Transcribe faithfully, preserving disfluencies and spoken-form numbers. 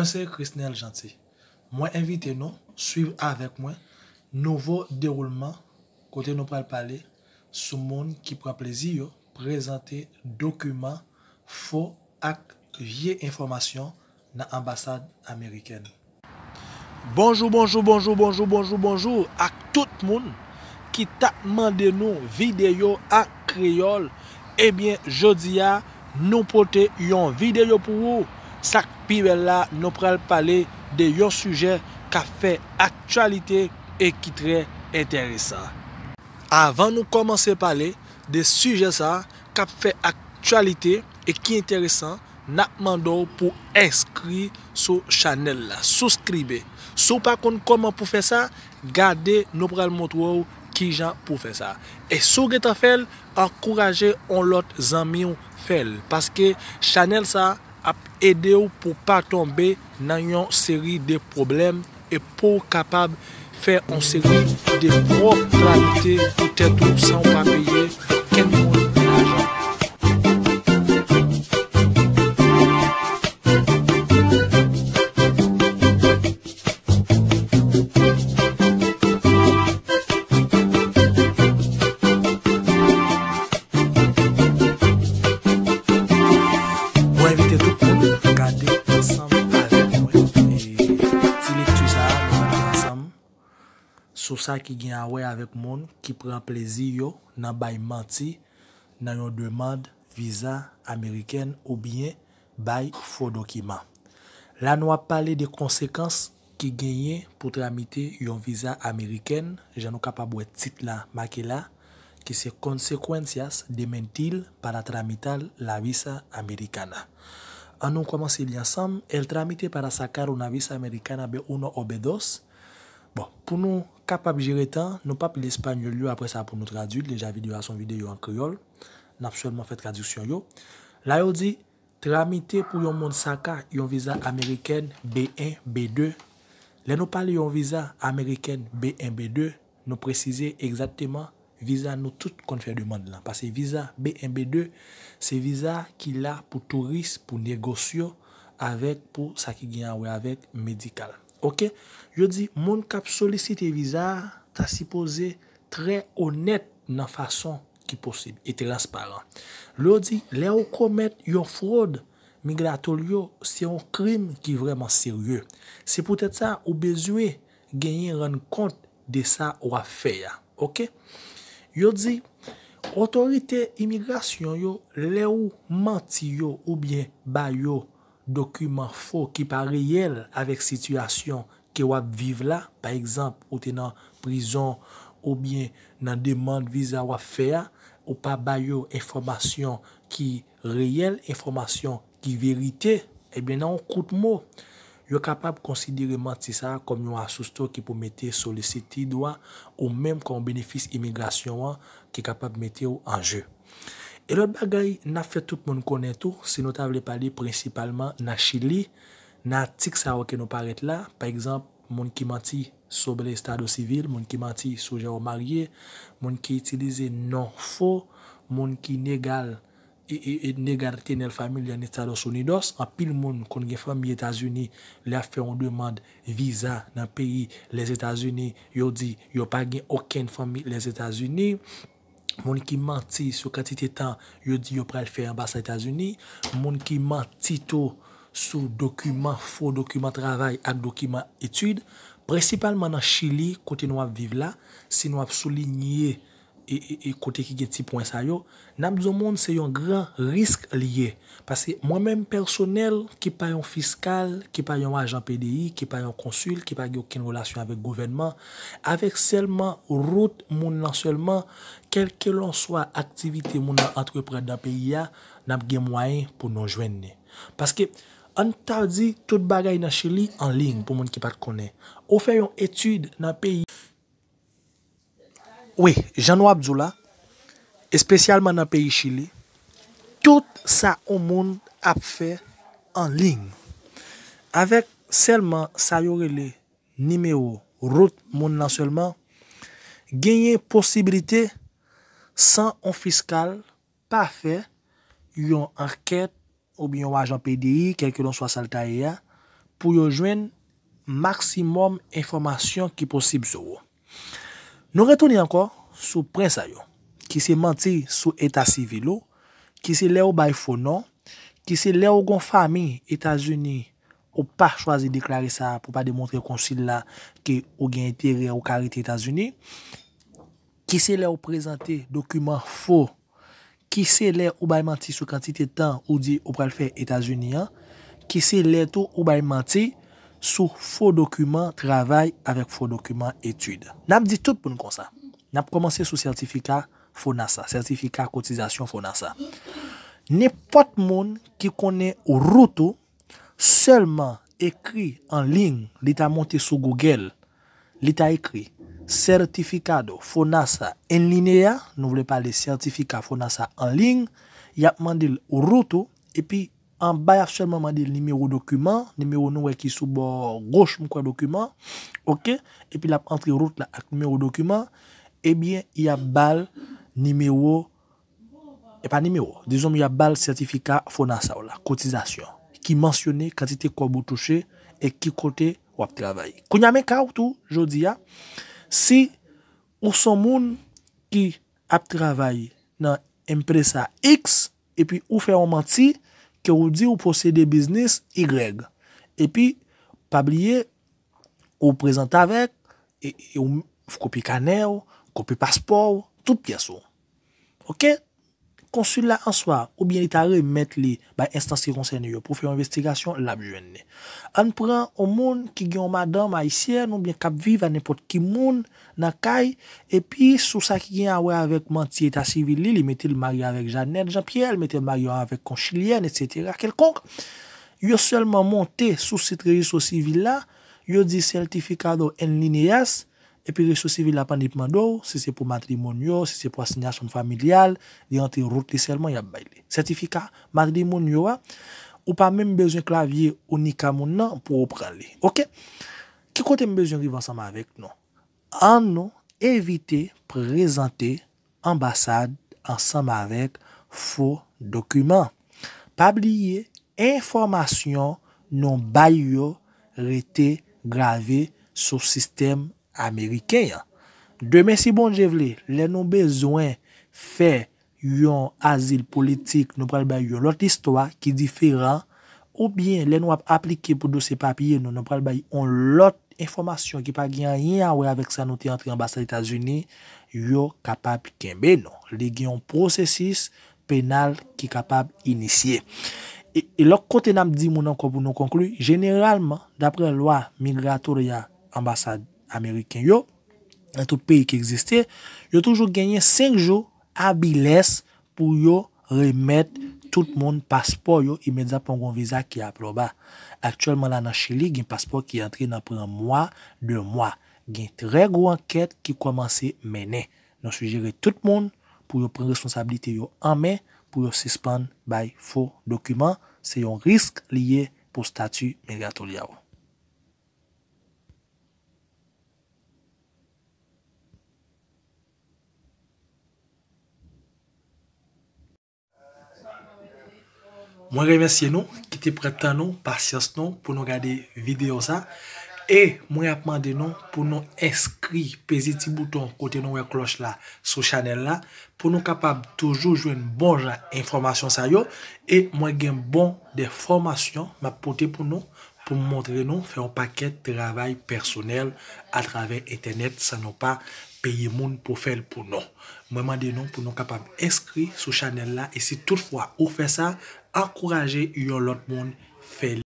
Mwen se Chrisnel Jeanty. Mwen envite nou swiv avèk mwen nouvo dewoulman kote nou pral pale sou moun ki pran plezi yo prezante dokiman fo ak vye enfòmasyon nan anbasad amerikèn. Bonjou, bonjou, bonjou, bonjou, bonjou, bonjou ak tout moun ki t ap mande nou videyo an kreyòl. Ebyen, jodi a, nou pote yon videyo pou ou. Sa k pi bèl la, nou pral pale de yon sijè k ap fè aktyalite e ki trè enteresan. Avan nou kòmanse pale de sijè sa a k ap fè aktyalite e ki enteresan, n ap mande w pou enskri sou chanèl la, souskribe. Si w pa konn kòman pou fè sa, gade, nou pral montre w kijan pou fè sa. E si w gentan fè l, ankouraje yon lòt zanmi w fè l, paske chanèl sa ap ede w pou w pa tonbe nan yon seri de pwoblèm e pou w kapab fè yon seri de pwòp tramite pou tèt ou san w pa peye okenn moun lajan. Mwen envite tout moun gade ansanm avèk mwen, e, ti lekti sa a, nou gade ansanm sou sa ki gen a wè avèk moun ki pran plezi yo nan bay manti nan yon demann viza amerikèn oubyen bay fo dokiman. La, nou ap pale de konsekans ki genyen pou tramite yon viza amerikèn, jan nou kapab wè tit la make la, ki se Consecuencias de mentir para tramitar la visa americana. An nou kòmanse li ansanm. El trámite para sacar una visa americana B uno o B dos. Bon, pou nou kapab jere tan, nou p ap li espanyòl yo, apre sa pou nou tradui l, deja videyo a se yon videyo an kreyòl, n ap sèlman fè tradiksyon yo. La yo di, tramite pou yon moun saka yon viza amerikèn B en, B de. Lè nou pale yon viza amerikèn B en, B de, nou presize egzakteman viza nou tout konn fè demann lan. Paske viza B en, B de, se viza ki la pou touris, pou negosyo, avèk pou sa ki gen a wè avèk medikal. Oke? Yo di moun k ap solisite viza a ta sipoze trè onèt nan fason ki posib e transparan. Lè yo di, lè ou komèt yon fwòd migratòryo, se yon krim ki vrèman serye. Se poutèt sa, ou bezwen genyen rann kont de sa w ap fè a. Oke? Yo di, otorite imigrasyon yo, lè ou manti yo oubyen ba yo dokiman fo ki pa reyèl avèk sitiyasyon ke w ap viv la, pa egzanp, ou te nan prizon oubyen nan demann viza w ap fè a, ou pa ba yo enfòmasyon ki reyèl, enfòmasyon ki verite, ebyen, nan yon kout mo, yo kapab konsidere manti sa a kòm yon asusto ki pou mete solisitid ou a, ou menm kòm benefis imigrasyon an, ki kapab mete w an je. E lòt bagay, n ap fè tout moun konnen tou, si nou ta vle pale prensipalman nan Chili, nan atik sa yo ke nou parèt la, pa egzanp, moun ki manti sobre estado civil, moun ki manti sou jan yo marye, moun ki itilize non fo, moun ki negal, e, e, e negar tener familia en Estados Unidos. Anpil moun konn gen fanmi Etazini, lè y ap fè yon demann viza nan peyi Lèzetazini, yo di yo pa gen okenn fanmi Lèzetazini. Moun ki manti sou kantite tan yo di yo pral fè anba sa Etazini, moun ki manti tou sou dokiman, fo dokiman travay ak dokiman etid, prensipalman nan Chili, kote nou ap viv la, si nou ap soulinye e, e, e kote ki gen ti pwen sa yo, n ap di yon moun se yon gran risk li ye. Paske mwen menm pèsonèl, ki pa yon fiskal, ki pa yon ajan P D I, ki pa yon konsil, ki pa gen okenn relasyon avèk gouvènman, avèk sèlman rout moun nan sèlman, kèlkelanswa aktivite moun nan antreprann nan peyi a, n ap gen mwayen pou nou jwenn li. Paske Ann ta di tout bagay nan Chili an liy pou moun ki pa t konnen. Ou fè yon etid nan peyi. Wi, jan nou ap di w la, espesyalman nan peyi Chili, tout sa yon moun ap fè an liy. Avèk sèlman sa yo rele nimewo wout moun nan sèlman, genyen posiblite san yon fiskal pa fè yon ankèt oubyen yon ajan P D I, kèlkelanswa sa l ta ye a, pou yo jwenn maksimòm enfòmasyon ki posib sou ou. Nou retounen ankò sou pwen sa yo, ki se manti sou eta sivil ou, ki se lè ou bay fo non, ki se lè ou gon fanmi Etazini, ou pa chwazi deklare sa pou pa demontre konsil la ke ou gen enterè ou ka rete Etazini, ki se lè ou prezante dokiman fo, ki se lè ou bay manti sou kantite tan ou di ou pral fè Etazini an, ki se lè tou ou bay manti sou fo dokiman travay avèk fo dokiman etid. N ap di tout moun konsa. N ap kòmanse sou sètifika FONASA, sètifika kotizasyon FONASA. Nenpòt moun ki konnen wout ou sèlman ekri an liy, li ta monte sou Google, li ta ekri Certificado FONASA en línea, nou vle pale sètifika FONASA an liy, y ap mande l wout ou, epi anba y ap sèlman mande l nimewo dokiman, nimewo nou wè ki sou bò goch m kwè dokiman, oke, epi l ap antre wout la ak nimewo dokiman, ebyen y ap ba l nimewo, e pa nimewo, dizon m y ap ba l sètifika FONASA w la, kotizasyon, ki mansyone kantite kòb ou touche e ki kote w ap travay. Kounye a men ka w tou, jodi a, si ou s on moun ki ap travay nan empresa X, epi ou fè yon manti ke ou di ou posede biznis Y. Epi, pa bliye, ou prezante avèk, e, e, ou, kopi kanè w, kopi paspò w, tout pyès ou. Oke? Konsil la an swa, oubyen li ta remèt li bay enstans ki konsène yo pou fè yon envestigasyon, l ap jwenn li. Ann pran yon moun ki gen yon madanm ayisyèn oubyen k ap viv a nenpòt ki moun nan kay, epi sou sa ki gen a wè avèk manti eta sivil li, li mete l marye avèk Jeannette Jean-Pierre, li mete l marye avèk yon chilyèn, etsetera, kèlkonk. Yo sèlman monte sou sit rejiso sivil la, yo di certificado en líneas, epi rejiso sivil la pa ni mande w si se pou matrimonyo, si se pou asinyasyon familyal, li antre wout li sèlman y ap bay li. Sètifika matrimonyo a, ou pa menm bezwen klavye Unica moun nan pou ou pran li. Oke? Ki kote m bezwen rive ansanm avèk nou? Ann nou evite prezante anbasad ansanm avèk fo dokiman. Pa bliye, enfòmasyon nou bay yo rete grave sou sistèm ameriken an. Demen, si Bondye vle, lè nou bezwen fè yon azil politik, nou pral bay yon lòt istwa ki diferan, oubyen lè nou ap aplike pou dosye papye nou, nou pral bay yon lòt enfòmasyon ki pa gen anyen a wè avèk sa nou te antre anbasad Etazini, yo kapab kenbe nou. Li gen yon pwosesis penal ki kapab inisye. E, e lòt kote n ap di moun ankò pou nou konkli, jeneralman, daprè lwa migratorya anbasad ameriken yo, nan tout peyi ki egziste, yo toujou genyen senk jou abilès pou yo remèt tout moun paspò yo imedyatman gon viza ki apwoba. Aktyèlman la nan Chili, gen paspò ki antre nan pran mwa, de mwa. Gen trè gwo ankèt ki kòmanse mennen. Nou sijere tout moun pou yo pran responsablite yo an men, pou yo sispann bay fo dokiman. Se yon risk li ye pou stati migratorya w. Mwen remèsye nou ki te pran tan nou, pasyans nou pou nou gade videyo sa. E mwen ap mande nou pou nou enskri, peze ti bouton kote nou wè klòch la sou chanèl la, pou nou kapab toujou jwenn bon jan enfòmasyon sa yo. E mwen gen bon de fòmasyon m ap pote pou nou, pou m montre nou fè yon pakèt travay pèsonèl atravè entènèt san nou pa peye moun pou fè l pou nou. Mwen mande nou pou nou kapab enskri sou chanèl la, e si toutfwa ou fè sa, ankouraje yon lòt moun fè li.